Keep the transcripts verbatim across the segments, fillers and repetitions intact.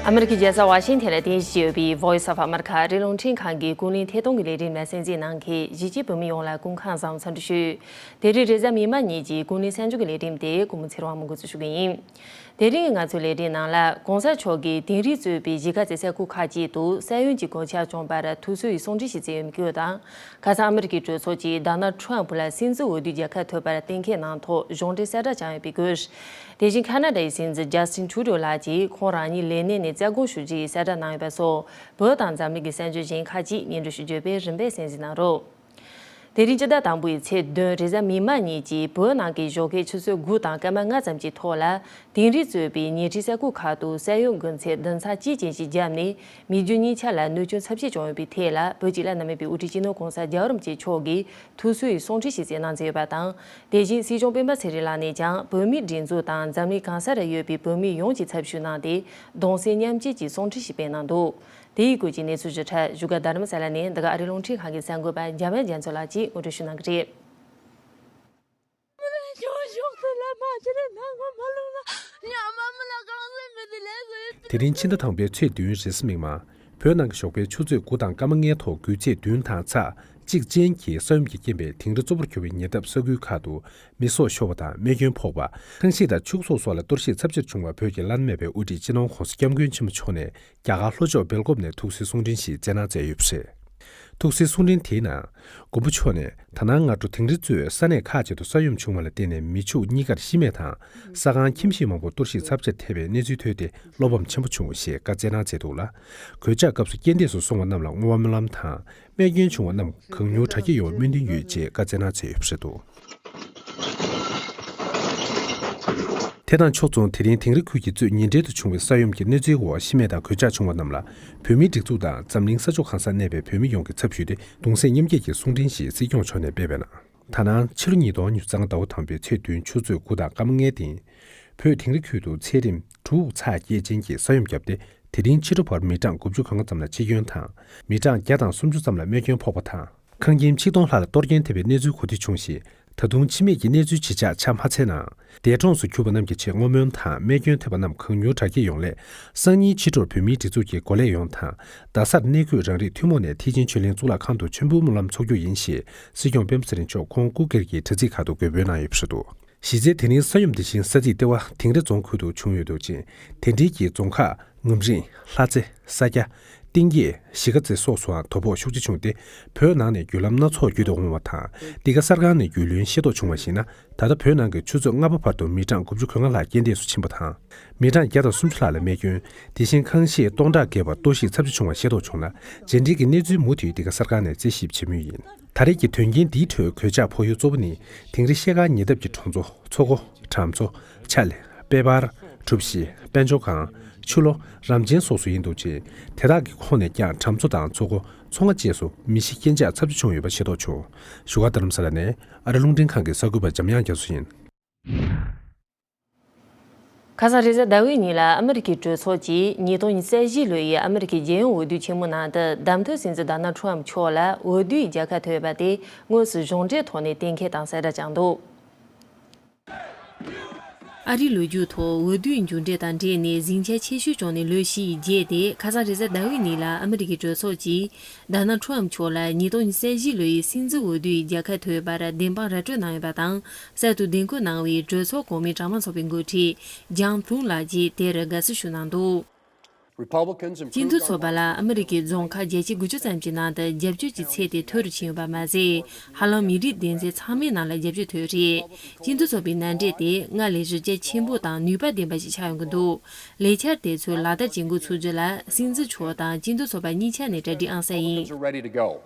ཨ་མི་རི་ཀའི་རྒྱལ་ས་ཝ་ཤིང་ཐན་ལ་རྟེན་གཞི་བྱས་ཡོད་པའི་Voice of America ཨ་རིའི་རླུང་འཕྲིན་ཁང་གི་ཀུན་གླེང་ཐད་གཏོང་གི་ལས་རིམ་ལ་གསན་གཟིགས་གནང་མཁན་གཞིས་བྱེས་བོད་མི་ཡོངས་ལ་སྐུ་ཁམས་བཟང་འཚམས་འདྲི་ཞུ། དེ་རིང་རེས་གཟའ་མིག་དམར་ཉིན་གྱི་ཀུན་གླེང་གསར་འགྱུར་གྱི་ལས་རིམ་དེ་ཀུན་མོ་ཚེ་རིང་དབང་མོ་འགོ་འཛུགས་ཞུ་གི་ཡིན། དེ་རིང་ང་ཚོའི་ལས་རིམ་ནང་ལ་༸གོང་ས་མཆོག་གིས་དིང་རི་གཙོས་པའི་གཞིས་ཀ་རྩེ་ས་ཁུལ་ཁག་ཅིག་ཏུ་ས་ཡོམ་གྱི་གོད་ཆག་བྱུང་བར་ཐུགས་གསོའི་གསུང་འཕྲིན་ཞིག་བསྩལ་ཡོད་པའི་སྐོར་དང་། ཁ་སང་ཨ་མི་རི་ཀའི་གྲོས་ཚོགས་ཀྱིས་ཌོ་ནལ་ཌི་ཊརམ་ཕུ་ལ་སྲིད་འཛིན་འོས་བསྡུའི་རྒྱལ་ཁ་ཐོབ་པར་གཏན་འཁེལ་གནང་ཐོག་གཞུང་འབྲེལ་གསལ་བསྒྲགས་བྱུང་ཡོད་པའི་སྐོར། དེ་བཞིན་ཁ་ན་ཌའི་སྲིད་འཛིན་ཇཱ་སི་ཊིན་ཊུ་རུ་ཌོ་ལགས་ཀྱིས་ཁོང་རང་ཉིད་ལས་གནས་ནས་རྩ་དགོངས་ཞུ་རྒྱུ་ཡི་གསལ་བསྒྲགས་གནང་ཡོད་པ་སོགས་བོད་དང་འཛམ་གླིང་གི་གསར་འགྱུར་གཞན་ཁག་ཅིག་སྙན་སྒྲོན་ཞུ་རྒྱུ་ཡོད་པས་རིམ་པས་གསན་གཟིགས་གནང་རོགས། དེ་རིང་སྤྱི་ཟླ་དང་པོའི་ཚེས་བདུན་རེས་གཟའ་མིག་དམར་ཉིན་གྱི་བོད་ནང་གི་ཞོགས་ཀའི་ཆུ་ཚོད་དགུ་དང་སྐར་མ་ལྔ་ཙམ་གྱི་ཐོག་ལ་དིང་རི་གཙོས་པའི་ཉེ་འཁྲིས་ས་ཁུལ་ཁག་ཏུ་ས་ཡོམ་དགུན་ཚད་བདུན་ཚེག་གཅིག་ཅན་ཞིག་བརྒྱབ་ནས་མི་རྒྱུ་གཉིས་ཆ་ལ་གནོད་སྐྱོན་ཚབས་ཆེ་བྱུང་ཡོད་པའི་ཐད་ལ་བོད་ཀྱི་བླ་ན་མེད་པའི་དབུ་ཁྲིད་སྤྱི་ནོར་༸གོང་ས་༸རྒྱལ་བ་རིན་པོ་ཆེ་མཆོག་གིས་ཐུགས་གསོའི་གསུང་འཕྲིན་ཞིག་བསྩལ་གནང་མཛད་ཡོད་པ་དང་། དེ་བཞིན་སྲིད་སྐྱོང་སྤེན་པ་ཚེ་རིང་ལགས་ནས་ཀྱང་བོད་མིའི་སྒྲིག་འཛུགས་དང་འཛམ་གླིང་གང་སར་ཡོད་པའི་བོད་མི་ཡོངས་ཀྱི་ཚབ་ཞུས་གནང་སྟེ་གདུང་སེམས་མཉམ་སྐྱེད་ཀྱི་གསུང་འཕྲིན་ཞིག་སྤེལ་གནང་འདུག་དེའི་སྐོར་གྱི་གནས་ཚུལ་ཞིབ་ཕྲ་བཞུགས་སྒར་རྡ་རམ་ས་ལ་ནས་འདི་ག་ཨ་རིའི་རླུང་འཕྲིན་ཁང་གི་གསར་འགོད་པ་འཇམ་དབྱངས་རྒྱ་མཚོ་ལགས་ཀྱིས་ངོ་སྤྲོད་ཞུ་གནང་གི་རེད། དེ་རིང་ཕྱི་ཟླ་དང་པོའི་ཚེས་བདུན་རེས་གཟའ་མིག་དམར། བོད་ནང་གི་ཞོགས་པའི་ཆུ་ཚོད་དགུ་དང་སྐར་མ་ལྔའི་ཐོག་དགུ་ཚེས་བདུན་དང་ཚེག་གཅིག་ཅན་གྱི་ས་ཡོམ་གྱི་རྐྱེན་པས་དིང་རི་གཙོ་བོར་གྱུར་པའི་ཉེ་འདབས་ས་ཁུལ་ཁག་ཏུ་མེ་སྲོག་ཤོར་བ་དང་རྨས་སྐྱོན་ཕོག་པ། ཁང་གཞིས་དང་ཕྱུགས་ཟོག་སོགས་ལ་གཏོར་བཤིག་ཚབས་ཆེར་བྱུང་བར་བོད་ཀྱི་བླ་ན་མེད་པའི་དབུ་ཁྲིད་སྤྱི་ནོར་༸གོང་ས་༸སྐྱབས་མགོན་ཆེན་པོ་མཆོག་ནས་རྒྱ་གར་ལྷོ་ཕྱོགས་སྦེལ་ཀོབ་ནས་ཐུགས་གསོའི་གསུང་འཕྲིན་ཞིག་སྩལ་གནང་མཛད་ཡོད་པ་རེད། ཐུགས་གསོའི་གསུང་འཕྲིན་དེའི་ནང་། མགོན་པོ་མཆོག་ནས་ད་ནངས་སྔ་དྲོ་དིང་རི་གཙོས་ས་གནས་ཁག་ཅིག་ཏུ་ས་ཡོམ་བྱུང་བ་ལ་བརྟེན་ནས་མི་ཕྱུགས་གཉིས་ཀར་ཤི་རྨས་དང་། ས་ཁང་ཁྱིམ་གཞིས་མང་པོ་གཏོར་བཤིག་ཚབས་ཆེར་ཐེབས་པའི་གནས་ཚུལ་ཐོས་ཏེ་བློ་ཕམ་ཆེན་པོ་བྱུང་ཞེས་བཀའ་སྩལ་གནང་མཛད་འདུག་ལ། གོད་ཆག་སྐབས་སུ་རྐྱེན་འདས་སུ་སོང་བ་རྣམས་ལ་བསྔོ་བ་སྨོན་ལམ་དང་། རྨས་སྐྱོན་བྱུང་བ་རྣམས་གང་མྱུར་དྲག་སྐྱེད་ཡོང་བའི་སྨོན་འདུན་ཡོད་ཅེས་བཀའ་སྩལ་གནང་མཛད་ཡོད་པ་རེད་འདུག་དེ་དང་ཕྱོགས་མཚུངས་དེ་རིང་དིང་རི་ཁུལ་གྱི་གཙོས་ཉེ་འབྲེལ་དུ་བྱུང་བའི་ས་ཡོམ་གྱི་གནོད་འཚེའི་འོག་ཤི་རྨས་དང་གོད་ཆག་བྱུང་བ་རྣམས་ལ་བོད་མིའི་སྒྲིག་འཛུགས་དང་འཛམ་གླིང་ས་ཕྱོགས་གང་སར་གནས་པའི་བོད་མི་ཡོངས་ཀྱི་ཚབ་ཞུས་ཏེ་གདུང་སེམས་མཉམ་སྐྱེད་ཀྱི་གསུང་འཕྲིན་ཞིག་སྲིད་སྐྱོང་མཆོག་ནས་སྤེལ་བའི་ནང་། ད་ནངས་ཕྱི་ལོ་ཉིས་སྟོང་ཉི་ཤུ་རྩ་ལྔ་ཟླ་བ་དང་པོའི་ཚེས་བདུན་ཆུ་ཚོད་དགུ་དང་སྐར་མ་ལྔའི་སྟེང་། བོད་དིང་རི་ཁུལ་དུ་ཚད་རིམ་དྲུག་ཚེག་བརྒྱད་ཅན་གྱི་ས་ཡོམ་བརྒྱབ་སྟེ་དེ་རིང་ཕྱི་དྲོ་བར་མི་གྲངས་དགུ་བཅུ་གོ་ལྔ་ཙམ་ལ་འཆི་སྐྱོན་དང་། མི་གྲངས་བརྒྱ་དང་སུམ་ཅུ་ཙམ་ལ་རྨས་སྐྱོན་ཕོག་པ་དང་། ཁང་ཁྱིམ་ཆིག་སྟོང་ལྷག་ལ་གཏོར་སྐྱོན་ཐེབས་པའི་གནས་ཚུལ་གོ་ཐོས་བྱུང་ཞིང་། ད་དུང་འཆི་རྨས་ཀྱི་གནས་ཚུལ་ཇི་ཆགས་ཆ་མ་འཚལ་ནའང་། འདས་གྲོངས་སུ་གྱུར་པ་རྣམས་ཀྱི་ཆེད་བསྔོ་སྨོན་དང་རྨས་སྐྱོན་ཐེབས་པ་རྣམས་གང་མྱུར་དྲག་སྐྱེད་ཡོང་སླད། སང་ཉིན་ཕྱི་དྲོར་བོད་མིའི་སྒྲིག་འཛུགས་ཀྱི་གོ་ལའི་ཡོངས་དང་། རྡ་སར་གནས་འཁོད་རང་རིགས་ཐུན་མོང་ནས་ཐེག་ཆེན་ཆོས་གླིང་གཙུག་ལག་ཁང་དུ་མཆོད་འབུལ་སྨོན་ལམ་འཚོགས་རྒྱུ་ཡིན་ཞེས་སྲིད་སྐྱོང་སྤེན་པ་ཚེ་རིང་མཆོག་ཁོང་སྐུ་སྒེར་གྱི་དྲ་ཚིགས་ཁག་ཏུ་འགོད་འབུལ་གནང་ཡོད་པ་རེད་འདུག་གཞི་རྩའི་དེ་རིང་ས་ཡོམ་འདི་བཞིན་ས་ཚིགས་ལྟེ་བ་དིང་རི་རྫོང་ཁུལ་དུ་བྱུང་ཡོད་འདུག་ཅིང་། དེ་འབྲེལ་གྱི་རྫོང་ཁག་ངམ་རིང་། ལྷ་རྩེ། ས་སྐྱ། གཏིང་སྐྱེས། གཞིས་ཀ་རྩེ་སོགས་སུའང་དོ་ཕོག་ཤུགས་ཆེ་བྱུང་སྟེ། བོད་ནང་ནས་བརྒྱུད་ལམ་སྣ་ཚོགས་བརྒྱུད་དེ་འོང་བ་དང་། འདི་ག་གསར་ཁང་ནས་རྒྱུས་ལོན་ཤེས་རྟོགས་བྱུང་བར་གཞིགས་ན། ད་ལྟ་བོད་ནང་གི་ཆུ་ཚོད་ལྔ་པ་བར་དུ་མི་གྲངས་དགུ་བཅུ་གོ་ལྔ་ལྷག་རྐྱེན་འདས་སུ་ཕྱིན་པ་དང་། མི་གྲངས་བརྒྱ་དང་སུམ་ཅུ་ལྷག་ལ་རྨས་སྐྱོན། དེ་བཞིན་ཁང་གཞིས་སྟོང་ཕྲག་བརྒལ་བར་གཏོར་བཤིག་ཚབས་ཆེ་བྱུང་བ་ཤེས་རྟོགས་བྱུང་ན། རྗེས་འབྲེལ་གྱི་གནས་ཚུལ་མུ་མཐུད་འདི་ག་གསར་ཁང་ནས་རྩད་ཞིབ་བྱེད་མུས་ཡིན། ད་རེས་ཀྱི་དོན་རྐྱེན་འདིའི་ཁྲོད་གོད་ཆག་ཕོག་ཡུལ་གཙོ་བོ་ནི། དིང་རི་ཤེལ་དཀར་ཉེ་འདབས་ཀྱི་གྲོང་ཚོ་མཚོ་སྒོ། གྲམ་མཚོ། ཆ་ལེ། དཔལ་འབར། གྲུ་བཞི། དཔལ་འབྱོར་སྒང་། ཆུ་ལོ། རམ་ཆེན་སོགས་སུ་ཡིན་འདུག་ཅིང་། དེ་དག་གི་ཁོངས་ནས་ཀྱང་གྲམ་མཚོ་དང་མཚོ་སྒོ། མཚོ་རྔ་བཅས་སུ་མི་ཤི་རྐྱེན་ཆག་ཚབས་ཆེ་བྱུང་ཡོད་པ་ཤེས་རྟོགས་བྱུང་། བཞུགས་སྒར་རྡ་རམ་ས་ལ་ནས་ཨ་རི་རླུང་འཕྲིན་ཁང་གི་གསར་འགོད་པ་འཇམ་དབྱངས་རྒྱ་མཚོ་ཡིན། ཁ་སང་རེས་གཟའ་ཟླ་བའི་ཉིན་ལ་ཨ་མི་རི་ཀའི་གྲོས་ཚོགས་ཀྱིས་ཉིས་སྟོང་ཉི་ཤུ་རྩ་བཞི་ལོའི་ཨ་མི་རི་ཀའི་རྒྱལ་ཡོངས་འོས་བསྡུ་ཆེན་མོ་ནང་དུ་གདམ་ཐོན་སྲིད་འཛིན་ཌོ་ནལ་ཌི་ཊརམ་ཕི་མཆོག་ལ་འོས་བསྡུའི་རྒྱལ་ཁ་ཐོབ་ཡོད་པ་དེ་དངོས་སུ་གཞུང་འབྲེལ་ཐོག་ནས་གཏན་འཁེལ་དང་གསལ་བསྒྲགས་བྱུང་འདུག་ཨ་རིའི་ལོ་རྒྱུས་ཐོག་འོས་བསྡུའི་མཇུག་འབྲས་དང་འབྲེལ་ནས་ཟིང་ཆ་ཆེ་ཤོས་བྱུང་ནས་ལོ་བཞི་ཡི་རྗེས་ཏེ། ཁ་སང་རེས་གཟའ་ཟླ་བའི་ཉིན་ལ་ཨ་མི་རི་ཀའི་གྲོས་ཚོགས་ཀྱིས་ཌོ་ནལ་ཌི་ཊརམ་ཕི་མཆོག་ལ་ཉིས་སྟོང་ཉི་ཤུ་རྩ་བཞི་ལོའི་སྲིད་འཛིན་འོས་བསྡུའི་རྒྱལ་ཁ་ཐོབ་པར་བདེན་དཔང་ར་སྤྲོད་གནང་ཡོད་པ་དང་། གསར་དུ་གདན་འཁོད་གནང་བའི་གྲོས་ཚོགས་གོང་མའི་གྲྭ་མང་ཚོགས་པའི་འགོ་ཁྲིད་ཇང་ཕུང་ལགས་ཀྱིས་དེར་དགའ་བསུ་ཞུ་གནང་འདུག་སྤྱི་འཐུས་ཚོགས་པ་ལ་ཨ་མི་རི་ཀའི་རྫོང་ཁག་བརྒྱ་ཆ་དགུ་བཅུ་ཙམ་གྱི་ནང་དུ་རྒྱབ་སྐྱོར་གྱི་ཚད་དེ་མཐོ་རུ་ཕྱིན་ཡོད་པ་མ་ཟད། ཧ་ལམ་མི་རིགས་སྡེ་ཚན་ཚང་མའི་ནང་ལ་རྒྱབ་སྐྱོར་ཐོབ་རེད། སྤྱི་འཐུས་ཚོགས་པའི་མནའ་འབྲེལ་དེ་སྔར་ལས་གཞི་རྒྱ་ཆེན་པོ་དང་ནུས་པ་ལྡན་པ་ཞིག་ཆགས་ཡོང་གི་འདུག་ལས་འཆར་དེ་ཚོ་ལག་བསྟར་བྱེད་འགོ་ཚུགས་རྒྱུ་ལ་སྲིད་འཛིན་མཆོག་དང་སྤྱི་འཐུས་ཚོགས་པ་གཉིས་ཆ་ནས་གྲ་སྒྲིག་ཨང་གསར་ཡིན།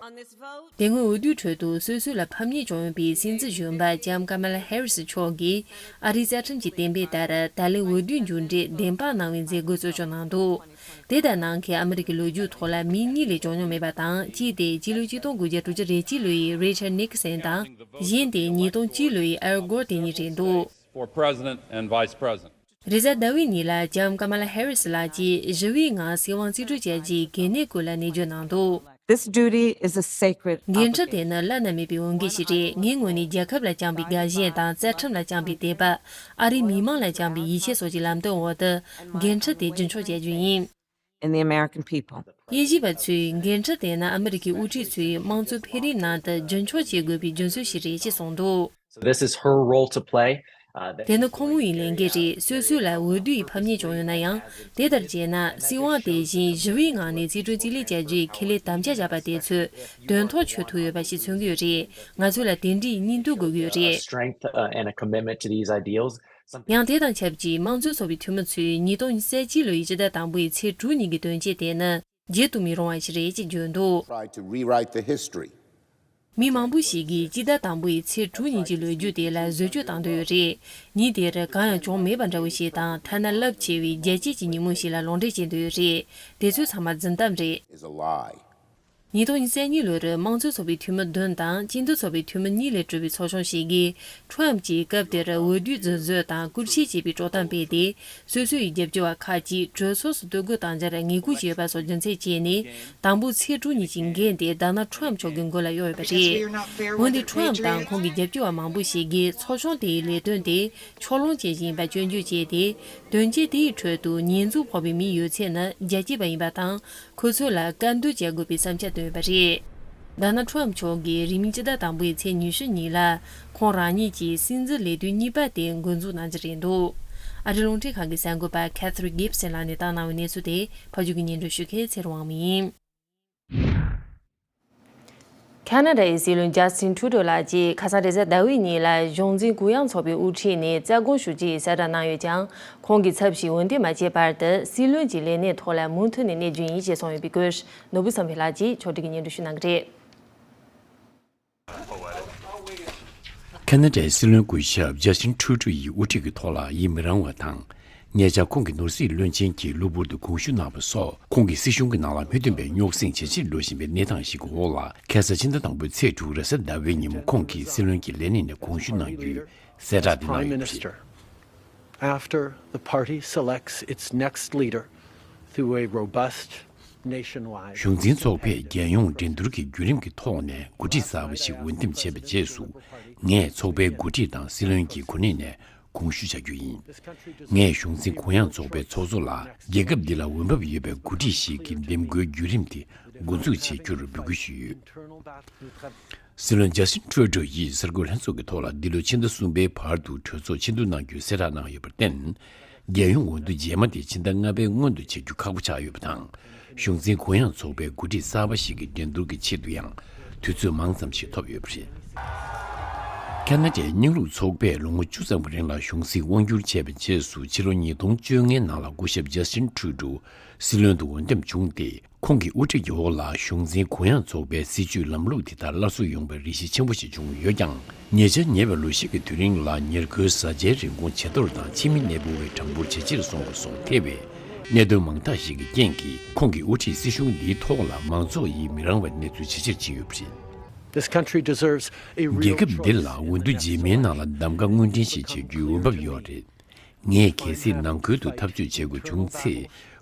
དེ་སྔོན་འོས་བསྡུའི་ཁྲོད་དུ་སོ་སོ་ལ་ཕམ་ཉེས་བྱུང་ཡོད་པའི་སྲིད་འཛིན་གཞོན་པ་ལྕམ་ཀ་མ་ལ་ཧེ་རི་སི་མཆོག་གིས་ཨ་རིའི་རྩ་ཁྲིམས་ཀྱི་གཏན་འབེབས་ལྟར་ད་ལན་འོས་བསྡུའི་མཇུག་འབྲས་བདེན་དཔང་གནང་བའི་མཛད་སྒོ་གཙོ་སྐྱོང་གནང་འདུག་དེ་ལྟར་གནང་མཁན་ཨ་མི་རི་ཀའི་ལོ་རྒྱུས་ཐོག་ལ་མི་གཉིས་ལས་བྱུང་མྱོང་མེད་པ་དང་། གཅིག་དེ་སྤྱི་ལོ་ཆིག་སྟོང་དགུ་བརྒྱ་དྲུག་ཅུ་རེ་གཅིག་ལོའི་རི་ཆར་ནིག་སན་དང་། གཞན་དེ་ཉིས་སྟོང་གཅིག་ལོའི་ཨལ་གོར་དེ་གཉིས་རེད་འདུག For President and Vice President. རེས་གཟའ་ཟླ་བའི་ཉིན་ལ་ལྕམ་ཀ་མ་ལ་ཧེ་རི་སི་ལགས་ཀྱིས་ཞི་བའི་ངང་སྲིད་དབང་རྩིས་སྤྲོད་བྱ་རྒྱུའི་གལ་གནད་སྐོར་ལ་ནན་བརྗོད་གནང་འདུག This duty is a sacred འགན་འཁྲི་དེ་ནི་བླ་ན་མེད་པའི་འོས་འགན་ཞིག་རེད། ངའི་ངོས་ནས་རྒྱལ་ཁབ་ལ་བཅངས་པའི་དགའ་ཞེན་དང་རྩ་ཁྲིམས་ལ་བཅངས་པའི་དད་པ། ཨ་རིའི་མི་མང་ལ་བཅངས་པའི་ཡིད་ཆེས་སོགས་ཀྱི་ལམ་སྟོན་འོག་ཏུ་འགན་འཁྲི་དེ་རྒྱུན་འཁྱོངས་བྱ་རྒྱུ་ཡིན། in the American people. དབྱེ་ཞིབ་པ་ཚོས་འགན་འཁྲི་དེ་ནི་ཨ་མི་རི་ཀའི་དབུ་ཁྲིད་ཚོས་དམངས་གཙོའི་འཕེལ་རིམ་ནང་དུ་རྒྱུན་འཁྱོངས་བྱེད་དགོས་པའི་རྒྱུ་མཚན་ཞིག་རེད་ཅེས་གསུངས་འདུག So this is her role to play. Uh, དེ་ནི་ཁོང་མོ་ཡི་ལས་འགན་རེད། སོ་སོ་ལ་འོས་བསྡུ་ཡི་ཕམ་ཉེས་བྱུང་ཡོད་ན་ཡང་། དེ་ལྟར་བྱས་ན་སྲིད་དབང་དེ་བཞིན་ཞི་བའི་ངང་ནས་རྩིས་སྤྲོད་རྩིས་ལེན་བྱ་རྒྱུའི་ཁས་ལེན་དམ་བཅའ་བཞག་པ་དེ་ཚོ་དོན་ཐོག་ཆོད་ཐུབ་ཡོད་པ་ཞིག་མཚོན་གྱི་ཡོད་རེད། ང་ཚོ་ལ་དེ་འདྲའི་སྙིང་སྟོབས་དགོས་ཀྱི་ཡོད་རེད། Strength, uh, and a commitment to these ideals. ཡང་དེ་དང་ཆབས་ཅིག་དམངས་གཙོའི་ཚོགས་པའི་འཐུས་མི་ཚོས་ཉིས་སྟོང་ཉི་ཤུ་རྩ་གཅིག་ལོའི་ཕྱི་ཟླ་དང་པོའི་ཚེས་དྲུག་ཉིན་གྱི་དོན་རྐྱེན་དེ་ནི་བརྗེད་དུ་མི་རུང་བ་ཞིག་རེད་ཅེས་བརྗོད་འདུག Try to rewrite the history. མི་མང་པོ་ཞིག་གིས་སྤྱི་ཟླ་དང་པོའི་ཚེས་དྲུག་ཉིན་གྱི་ལོ་རྒྱུས་དེ་ལ་བཟོ་བཅོས་བཏང་འདོད་ཡོད་རེད། ཉིན་དེར་གང་ཡང་བྱུང་མེད་པ་འདྲ་བོ་ཞིག་དང་། ཐ་ན་རླབས་ཆེ་བའི་རྒྱལ་སྤྱི་གི་ཉིན་མོ་ཞིག་ལ་ལུང་འདྲེན་བྱེད་འདོད་ཡོད་རེད། དེ་ཚོ་ཚང་མ་རྫུན་གཏམ་རེད། Is a lie. ཉིས་སྟོང་ཉི་ཤུ་རྩ་གཉིས་ལོར་དམངས་གཙོའི་ཚོགས་པའི་འཐུས་མི་བདུན་དང་སྤྱི་མཐུན་ཚོགས་པའི་འཐུས་མི་གཉིས་ལས་གྲུབ་པའི་ཚོགས་ཆུང་ཞིག་གིས། ཁྲོམ་གྱིས་སྐབས་དེར་འོས་བསྡུའི་རྫུན་བཟོ་དང་བཀོལ་སྤྱོད་བྱས་པའི་དཀྲོག་གཏམ་སྤེལ་ཏེ། སོ་སོའི་རྒྱབ་སྐྱོར་བ་ཁག་ཅིག་གྲོས་ཚོགས་སུ་གཏོར་རྒོལ་བཏང་རྒྱུར་ངེས་སྐུལ་བྱས་པ་སོགས་རྒྱུ་མཚན་བྱས་ནས། དང་པོ་ཚེས་དྲུག་ཉིན་གྱི་འགན་དེ་ཌོ་ནལ་ཁྲོམ་མཆོག་གི་མགོ་ལ་གཡོགས་ཡོད་པ་རེད། འོན་ཏེ་ཁྲོམ་དང་ཁོང་གི་རྒྱབ་སྐྱོར་བ་མང་པོ་ཞིག་གིས་ཚོགས་ཆུང་དེའི་ལས་དོན་དེ་ཕྱོགས་ལྷུང་ཅན་ཞིག་ཡིན་པ་སྐྱོན་བརྗོད་བྱས་ཏེ། དོན་རྐྱེན་དེའི་ཁྲོད་དུ་ཉེས་འཛུགས་ཕོག་པའི་མིའི་ཡོད་ཚད་ནི་རྒྱ་སྐྱེད་པ་ཡིན་པ་དང་། ཁོ་ཚོ་ལ་བཀའ་འདུལ་བྱེད་དགོས་པའི་བསམ་འཆར་བཏོན་ཡོད་པ་རེད། ཌོ་ནལ་ཁྲོམ་མཆོག་གིས་རིང་མིན་སྤྱི་ཟླ་དང་པོའི་ཚེས་ཉི་ཤུ་ཉིན་ལ་ཁོང་རང་ཉིད་ཀྱི་སྲིད་འཛིན་ལས་དོན་གཉིས་པ་དེ་འགོ་འཛུགས་གནང་རྒྱུ་རེད་འདུག་ཨ་རིའི་རླུང་འཕྲིན་ཁང་གི་གསར་འགོད་པ་ཁེ་ཐི་རི་གིབ་སན་ལགས་ནས་བཏང་གནང་བའི་གནས་ཚུལ་དེ་ཕབ་སྒྱུར་གྱིས་སྙན་སྒྲོན་ཞུ་མཁན་ཚེ་རིང་དབང་མོ་ཡིན། ཁ་ན་ཌའི་སྲིད་བློན་ཇ་སི་ཊིན་ཁྲུ་ཌོ་ལགས་ཀྱིས་ཁ་སང་རེས་གཟའ་ཟླ་བའི་ཉིན་ལ་གཞུང་འཛིན་གུ་ཡངས་ཚོགས་པའི་དབུ་ཁྲིད་ནས་རྩ་དགོངས་ཞུ་རྒྱུའི་གསལ་བསྒྲགས་གནང་ཡོད་ཀྱང་། ཁོང་གིས་ཚབ་ཞིག་འོས་འདེམས་མ་བྱས་བར་དུ་སྲིད་བློན་གྱི་ལས་གནས་ཐོག་ལ་མུ་མཐུད་ནས་གནས་རྒྱུ་ཡིན་ཞེས་གསུངས་ཡོད་པའི་སྐོར། ནོར་བུ་བསམ་འཕེལ་ལགས་ཀྱིས་ཕྱོགས་སྒྲིག་གིས་སྙན་སྒྲོན་ཞུ་གནང་གི་རེད། ཁ་ན་ཌའི་སྲིད་བློན་སྐུ་ཞབས་ཇ་སི་ཊིན་ཁྲུ་ཌོ་ཡི་དབུ་ཁྲིད་ཀྱི་ཐོག་ལ་ཡིད་མི་རངས་པ་དང་། ཉེ་ཆར་ཁོང་གི་ནོར་སྲིད་བློན་ཆེན་གྱིས་གློ་བུར་དུ་དགོངས་ཞུ་གནང་བ་སོགས། ཁོང་གིས་སྲིད་གཞུང་གི་ནང་ལ་མི་མཐུན་པའི་རྙོག་ཟིང་ཇེ་ཆེར་འགྲོ་བཞིན་པའི་གནས་སྟངས་ཤིག་གི་འོག་ལ། ཁ་ས་ཕྱི་ཟླ་དང་པོའི་ཚེས་དྲུག་རེས་གཟའ་ཟླ་བའི་ཉིན་མོ་ཁོང་གིས་སྲིད་བློན་གྱི་ལས་གནས་ནས་དགོངས་ཞུ་གནང་རྒྱུའི་གསལ་བསྒྲགས་དེ་གནང་ཡོད་པ་རེད། After the party selects its next leader through a robust nationwide གཞུང་འཛིན་ཚོགས་པས་རྒྱལ་ཡོངས་འགྲན་བསྡུར་གྱི་བརྒྱུད་རིམ་གྱི་ཐོག་ནས་འགོ་ཁྲིད་གསར་པ་ཞིག་འོས་འདེམས་བྱས་པའི་རྗེས་སུ། ངས་ཚོགས་པའི་འགོ་ཁྲིད་དང་སྲིད་བློན་གྱི་གོ་གནས་ནས་དགོངས་ཞུ་བྱ་རྒྱུ་ཡིན། ངས་གཞུང་འཛིན་གུ་ཡངས་ཚོགས་པའི་ཚོགས་གཙོ་ལ་རྒྱལ་ཁབ་འདི་ལ་འོས་འབབ་ཡོད་པའི་འགོ་ཁྲིད་ཞིག་གི་འདེམས་བསྐོའི་བརྒྱུད་རིམ་དེ་འགོ་འཛུགས་བྱེད་རྒྱུར་འབོད་སྐུལ་ཞུས་ཡོད། སྲིད་བློན་ཇ་སི་ཊིན་ཁྲུ་ཌོ་ཡིས་གསར་འགོད་ལྷན་ཚོགས་ཀྱི་ཐོག་ལ་འདི་ལོའི་ཕྱི་ཟླ་གསུམ་པའི་བར་དུ་གྲོས་ཚོགས་ཕྱིར་བསྡུ་གནང་རྒྱུའི་གསལ་བསྒྲགས་གནང་ཡོད་པར་བརྟེན། རྒྱལ་ཡོངས་འོས་བསྡུ་རྗེས་མ་དེ་ཕྱི་ཟླ་ལྔ་པའི་སྔོན་དུ་བྱེད་རྒྱུ་ཁག་པོ་ཆགས་ཡོད་པ་དང་། གཞུང་འཛིན་གུ་ཡངས་ཚོགས་པའི་འགོ་ཁྲིད་གསར་པ་ཞིག་གི་འགྲན་བསྡུར་གྱི་ཆེད་དུ་ཡང་དུས་ཚོད་མང་ཙམ་ཞིག་ཐོབ་ཡོད་པ་རེད། ཁ་ན་ཌའི་རྙིང་ལུགས་ཚོགས་པས་ལོ་ངོ་བཅུ་ཙམ་གྱི་རིང་ལ་གཞུང་སྲིད་དབང་བསྒྱུར་བྱས་པའི་རྗེས་སུ། ཕྱི་ལོ་ཉིས་སྟོང་བཅོ་ལྔའི་ནང་ལ་སྐུ་ཞབས་ཇ་སི་ཊིན་ཁྲུ་ཌོ་སྲིད་བློན་དུ་འོས་འདེམས་བྱུང་སྟེ། ཁོང་གི་དབུ་ཁྲིད་ཀྱི་འོག་ལ་གཞུང་འཛིན་གུ་ཡངས་ཚོགས་པའི་སྲིད་བྱུས་ལམ་ལུགས་དེ་དག་སླར་གསོ་ཡོང་བའི་རེ་ཞིག་ཆེན་པོ་ཞིག་བྱུང་ཡོད་ཀྱང་། ཉེ་ཆར་ཉེ་བའི་ལོ་ཤས་ཀྱི་དུས་རིང་ལ་ཉེར་མཁོའི་བཟའ་བཅའི་རིན་གོང་ཇེ་མཐོར་དང་ཕྱི་མི་གནས་སྤོ་བའི་གྲངས་འབོར་ཇེ་ཆེར་སོང་བ་སོགས་ཐེ་བའི་གནད་དོན་མང་དག་ཞིག་གི་རྐྱེན་གྱིས། ཁོང་གི་དབུ་ཁྲིད་སྲིད་གཞུང་འདིའི་ཐོག་ལ་མང་ཚོགས་ཡིད་མི་རངས་བའི་གནས་ཚུལ་ཇེ་ཆེར་ཕྱིན་ཡོད་པ་རེད། This country deserves a real རྒྱལ་ཁབ་འདི་ལ་འོས་བསྡུ་རྗེས་མའི་ནང་ལ་གདམ་ག་དངོས་འབྲེལ་ཞིག་བྱེད་རྒྱུའི་འོས་འབབ་ཡོད་རེད། ངས་གལ་སྲིད་ནང་ཁུལ་དུ་འཐབ་རྩོད་བྱེད་དགོས་བྱུང་ཚེ།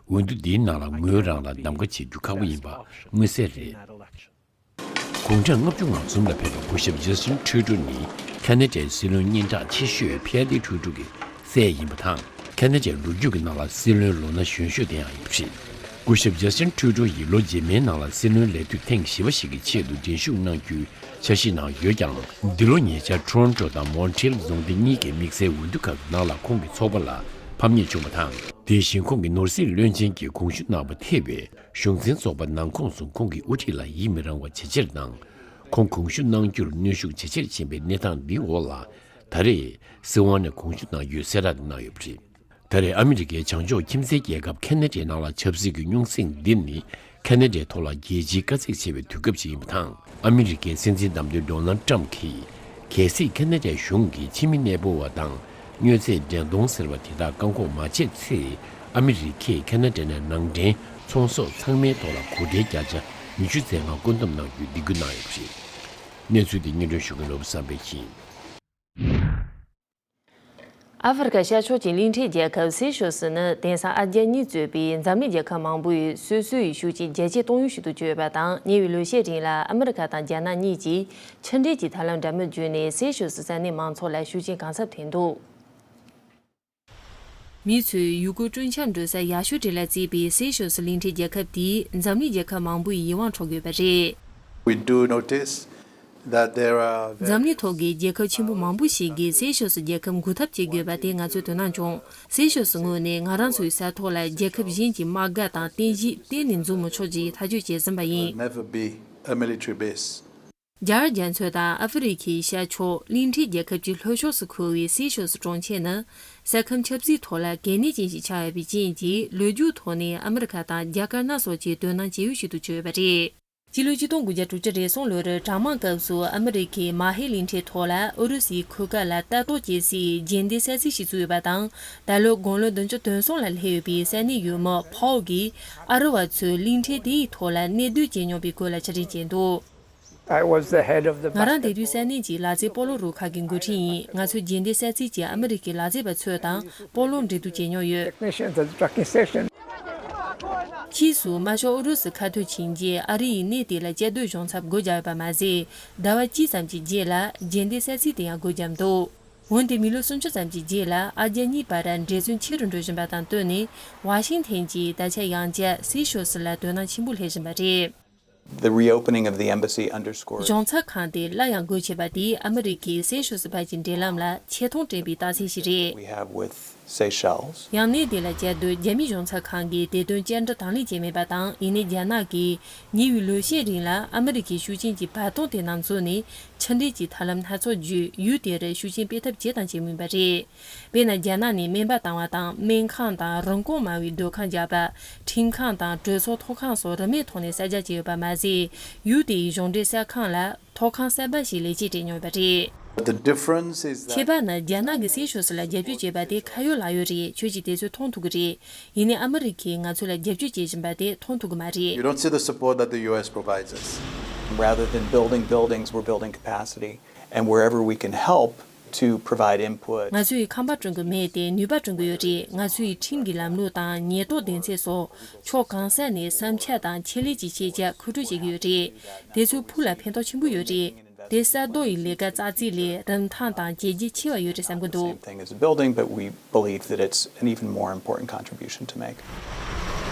འོས་བསྡུ་འདིའི་ནང་ལ་ངོས་རང་ལ་གདམ་ག་བྱེད་རྒྱུ་ཁག་པོ་ཡིན་པ་མངོན་གསལ་རེད། དགུང་གྲངས་ལྔ་བཅུ་ང་གསུམ་ལ་ཕེབས་པའི་སྐུ་ཞབས་ཇ་སི་ཊིན་ཁྲུ་ཌོ་ནི་ཁ་ན་ཌའི་སྲིད་བློན་སྙན་གྲགས་ཆེ་ཤོས་ཕི་ཨ་ཏི་ཁྲུ་ཌོ་གི་སྲས་ཡིན་པ་དང་། ཁ་ན་ཌའི་ལོ་རྒྱུས་ཀྱི་ནང་ལ་སྲིད་བློན་ལོ་ན་གཞོན་ཤོས་དེ་ཡང་ཡིན་པ་རེད། སྐུ་ཞབས་ཇ་སི་ཊིན་ཁྲུ་ཌོ་ཡིས་ལོ་རྗེས་མའི་ནང་ལ་སྲིད་བློན་ལས་དུས་ཐེངས་བཞི་པ་ཞིག་གི་ཆེད་དུ་འགྲན་ཞུགས་གནང་རྒྱུའི་འཆར་གཞི་གནང་ཡོད་ཀྱང་། འདི་ལོ་ཉེ་ཆར་ཊོ་རོན་ཊོ་དང་མོན་ཊི་རེལ་རྫོང་སྡེ་གཉིས་ཀྱི་དམིགས་བསལ་འོས་བསྡུ་ཁག་གི་ནང་ལ་ཁོང་གི་ཚོགས་པ་ལ་ཕམ་ཉེས་བྱུང་བ་དང་། དེ་བཞིན་ཁོང་གིས་ནོར་སྲིད་བློན་ཆེན་གྱི་དགོངས་ཞུ་གནང་བ་ཐེ་བའི་གཞུང་འཛིན་ཚོགས་པ་ནང་ཁོངས་སུ་ཁོང་གི་དབུ་ཁྲིད་ལ་ཡིད་མི་རངས་བ་ཇེ་ཆེར་དང་། ཁོང་དགོངས་ཞུ་གནང་རྒྱུར་གནོན་ཤུགས་ཇེ་ཆེར་ཕྱིན་པའི་གནས་སྟངས་འདིའི་འོག་ལ། ད་རེས་སྲིད་དབང་ནས་དགོངས་ཞུ་གནང་རྒྱུའི་གསལ་བསྒྲགས་འདི་གནང་ཡོད་པ་རེད། ད་རེས་ཨ་མི་རི་ཀའི་བྱང་ཕྱོགས་ཁྱིམ་མཚེས་རྒྱལ་ཁབ་ཁ་ན་ཌའི་ནང་ལ་ཆབ་སྲིད་ཀྱི་རྙོག་ཟིང་འདི་ནི་ཁ་ན་ཌའི་ཐོག་ལ་རྒྱལ་སྤྱིའི་དཀའ་ཚེགས་ཆེ་བའི་དུས་སྐབས་ཤིག་ཡིན་པ་དང་། ཨ་མི་རི་ཀའི་སྲིད་འཛིན་བདམས་ཐོན་ཌོ་ནལ་ཊམ་གྱིས། གལ་སྲིད་ཁ་ན་ཌའི་གཞུང་གིས་ཕྱི་མི་གནས་སྤོ་བ་དང་། མྱོས་རྫས་འགྲན་གཏོང་ཟེར་བ་དེ་དག་བཀག་འགོག་མ་བྱས་ཚེ། ཨ་མི་རི་ཀས་ཁ་ན་ཌའི་ནང་འདྲེན་ཚོང་ཟོག་ཚང་མའི་ཐོག་ལ་གོང་ཁྲལ་བརྒྱ་ཆ་ཉི་ཤུ་ཙམ་ལྔ་བཀོད་འདོམས་གནང་རྒྱུའི་སྡིགས་སྐུལ་གནང་ཡོད་པ་རེད། གནས་ཚུལ་དེ་སྙན་སྒྲོན་ཞུ་མཁན་ནོར་བུ་བསམ་འཕེལ་ཡིན། ཨ་ཧྥེ་རི་ཁ་ཤར་ཕྱོགས་ཀྱི་གླིང་ཕྲན་རྒྱལ་ཁབ་སེ་ཤེལ་སི་ནི་དེང་སང་ཨ་རྒྱ་གཉིས་གཙོས་པའི་འཛམ་གླིང་རྒྱལ་ཁབ་མང་པོས་སོ་སོའི་ཤུགས་རྐྱེན་རྒྱ་སྐྱེད་གཏོང་ཡུལ་ཞིག་ཏུ་གྱུར་ཡོད་པ་དང་། ཉེ་བའི་ལོ་ཤས་རིང་ལ་ཨ་མི་རི་ཁ་དང་རྒྱ་ནག་གཉིས་ཀྱིས་ཕྱི་འབྲེལ་གྱི་ཐབས་ལམ་འདྲ་མིན་བརྒྱུད་ནས་སེ་ཤེལ་སི་ས་གནས་མང་ཚོགས་ལ་ཤུགས་རྐྱེན་གང་འཚམ་ཐེབས་འདུག་མི་ཚོས་ཡུལ་སྐོར་སྤྲོ་འཆམ་འགྲོ་ས་ཡག་ཤོས་གྲས་ལ་བརྩིས་པའི་སེ་ཤལ་སི་གླིང་ཕྲན་རྒྱལ་ཁབ་དེས་འཛམ་གླིང་རྒྱལ་ཁབ་མང་པོའི་ཡིད་དབང་འཕྲོག་ཡོད་པ་རེད། We do notice that there are very འཛམ་གླིང་ཐོག་གི་རྒྱལ་ཁབ་ཆེན་པོ་མང་པོ་ཞིག་གིས་སེ་ཤལ་སི་རྒྱལ་ཁབ་འགུག་ཐབས་བྱེད་དགོས་པ་དེ་ང་ཚོས་དོ་སྣང་བྱུང་། སེ་ཤལ་སི་ངོས་ནས་ང་རང་ཚོའི་ས་ཐོག་ལ་རྒྱལ་ཁབ་གཞན་གྱི་དམག་སྒར་དང་རྟེན་གཞི་གཏན་ནས་འཛུགས་མི་ཆོག་ཅེས་ཐག་གཅོད་བྱས་ཟིན་པ་ཡིན། Never be a military base. རྒྱ་གར་རྒྱ་མཚོ་དང་ཨ་ཧྥེ་རི་ཁའི་ཤར་ཕྱོགས་གླིང་ཕྲན་རྒྱལ་ཁབ་ཀྱི་ལྷོ་ཕྱོགས་སུ་འཁོད་པའི་སེ་ཤལ་སི་གྲོང་ཁྱེར་ནི་ས་ཁམས་ཆབ་སྲིད་ཐོག་ལ་གལ་གནད་ཅན་ཞིག་ཆགས་ཡོད་པའི་རྐྱེན་གྱིས། ལོ་རྒྱུས་ཐོག་ནས་ཨ་མི་རི་ཁ་དང་རྒྱ་དཀར་ནག་སོགས་ཀྱིས་དོ་སྣང་བྱེད་ཡུལ་ཞིག་ཏུ་གྱུར་ཡོད་པ་རེད། སྤྱི་ལོ་ཆིག་སྟོང་དགུ་བརྒྱ་དྲུག་ཅུ་རེ་གསུམ་ལོར་གྲང་དམག་སྐབས་སུ་ཨ་མི་རི་ཁས་མ་ཧེ་གླིང་ཕྲན་ཐོག་ལ་ཨུ་རུ་སུའི་ཁུལ་ཁག་ལ་ལྟ་རྟོག་བྱེད་སའི་རྗེས་འདེད་ས་ཚིགས་ཤིག་བཙུགས་ཡོད་པ་དང་། ད་ལོ་དགུང་ལོ་བདུན་ཅུ་དོན་གསུམ་ལ་སླེབས་ཡོད་པའི་ས་གནས་ཡུལ་མི་ཕའོ་གིས་ཨ་རི་བ་ཚོས་གླིང་ཕྲན་དེའི་ཐོག་ལ་གནས་སྡོད་བྱེད་མྱོང་པའི་སྐོར་ལ་ཕྱག་བྲིས་བྱས་འདུག I was the head of the ང་རང་དེ་དུས་ས་གནས་ཀྱི་ལག་རྩེད་སྤོ་ལོ་རུ་ཁག་གི་འགོ་ཁྲིད་ཡིན། ང་ཚོའི་རྗེས་འདེད་ས་ཚིགས་ཀྱི་ཨ་མི་རི་ཀའི་ལག་རྩེད་པ་ཚོ་དང་སྤོ་ལོ་འགྲན་བསྡུར་བྱེད་མྱོང་ཡོད། Technicians at the trucking station. ཕྱིས་སུ་དམར་ཤོག་ཨུ་རུ་སུ་ཁ་ཐུག་ཕྱིན་རྗེས་ཨ་རི་ཡིས་གནས་དེ་ལ་བཅའ་སྡོད་གཞུང་ཚབ་སྒོ་བརྒྱབ་ཡོད་པ་མ་ཟད། ཟླ་བ་གཅིག་ཙམ་གྱི་རྗེས་ལ་རྗེས་འདེད་ས་ཚིགས་དེ་ཡང་སྒོ་བརྒྱབ་འདུག་འོན་ཏེ་མི་ལོ་སུམ་ཅུ་ཙམ་གྱི་རྗེས་ལ་ཨ་རྒྱ་གཉིས་བར་འབྲེལ་མཚོན་ཆེ་རུ་འགྲོ་བཞིན་པ་དང་བསྟུན་ནས། ཝ་ཤིང་ཐན་གྱིས་ད་ཆ་ཡང་བསྐྱར་སེ་ཤལ་སི་ལ་དོ་སྣང་ཆེན་པོ་སླེབས་བཞིན་པ་རེད། The reopening of the embassy underscores གཞུང་ཚབ་ཁང་དེ་སླར་ཡང་སྒོ་ཕྱེ་བ་དེས་ཨ་མི་རི་ཀས་སེ་ཤལ་སི་བར་གྱི་འབྲེལ་ལམ་ལ་ཆེ་མཐོང་སྤྲད་པའི་རྟགས་མཚན་ཞིག་རེད། We have with Seychelles. ཡང་གནས་དེ་ལ་བཅའ་སྡོད་རྒྱ་མིའི་གཞུང་ཚབ་ཁང་གིས་དེ་དོན་བཅར་འདྲི་དང་ལེན་བྱས་མེད་པ་དང་། ཡིན་ནའི་རྒྱ་ནག་གིས་ཉེ་བའི་ལོ་ཤས་རིང་ལ་ཨ་མི་རི་ཀའི་ཤུགས་རྐྱེན་གྱི་བར་སྟོང་དེ་ནང་འཛུལ་ནས་ཕྱི་འབྲེལ་གྱི་ཐབས་ལམ་སྣ་ཚོགས་བརྒྱུད་ཡུལ་དེར་ཤུགས་རྐྱེན་སྤེལ་ཐབས་བྱས་དང་བྱེད་མུས་པ་རེད། དཔེར་ན། རྒྱ་ནག་ནས་སྨན་པ་བཏང་བ་དང་སྨན་ཁང་དང་རིན་གོང་དམའ་བའི་སྡོད་ཁང་བརྒྱབ་པ། ཁྲིམས་ཁང་དང་གྲོས་ཚོགས་ཐོག་ཁང་སོགས་རིན་མེད་ཐོག་ནས་གསར་རྒྱག་བྱས་ཡོད་པ་མ་ཟད། ཡུལ་དེའི་གཞུང་འབྲེལ་གསར་ཁང་ལ་ཐོག་ཁང་གསར་པ་ཞིག་ལས་བྱེད་སྤྲད་མྱོང་ཡོད་པ་རེད། But the difference is that ཁྱད་པར་ནི། རྒྱ་ནག་གིས་སེ་ཤལ་སི་ལ་རྒྱབ་སྐྱོར་བྱས་པ་དེ་ཁ་ཡོད་ལག་ཡོད་རེད། ཁྱོད་ཀྱིས་དེ་ཚོ་མཐོང་ཐུབ་ཀྱི་རེད། ཡིན་ནའི་ཨ་མི་རི་ཁས་ང་ཚོ་ལ་རྒྱབ་སྐྱོར་བྱེད་བཞིན་པ་དེ་མཐོང་ཐུབ་ཀྱི་མ་རེད། You don't see the support that the U S provides us. Rather than building buildings, we're building capacity, and wherever we can help to provide input. ང་ཚོས་ཁང་པ་བསྐྲུན་གྱི་མེད་དེ། ནུས་པ་བསྐྲུན་གྱི་ཡོད་རེད། ང་ཚོས་ཁྲིམས་ཀྱི་ལམ་ལུགས་དང་ཉེན་རྟོག་སྡེ་ཚན་སོགས་ཕྱོགས་གང་ས་ནས་བསམ་འཆར་དང་ཆེད་ལས་ཀྱི་ཤེས་བྱ་མཁོ་སྤྲོད་བྱེད་ཀྱི་ཡོད་རེད། དེ་ཚོ་ཕུགས་ལ་ཕན་ཐོགས་ཆེན་པོ་ཡོད་རེད། དེ་གསར་གཏོད་ཀྱི་ལས་ཀ་ཙག་ཙིག་ལས་རིན་ཐང་དང་བྱས་རྗེས་ཆེ་བ་ཡོད་རེད་བསམ་གྱི་འདུག Same thing as a building, but we believe that it's an even more important contribution to make.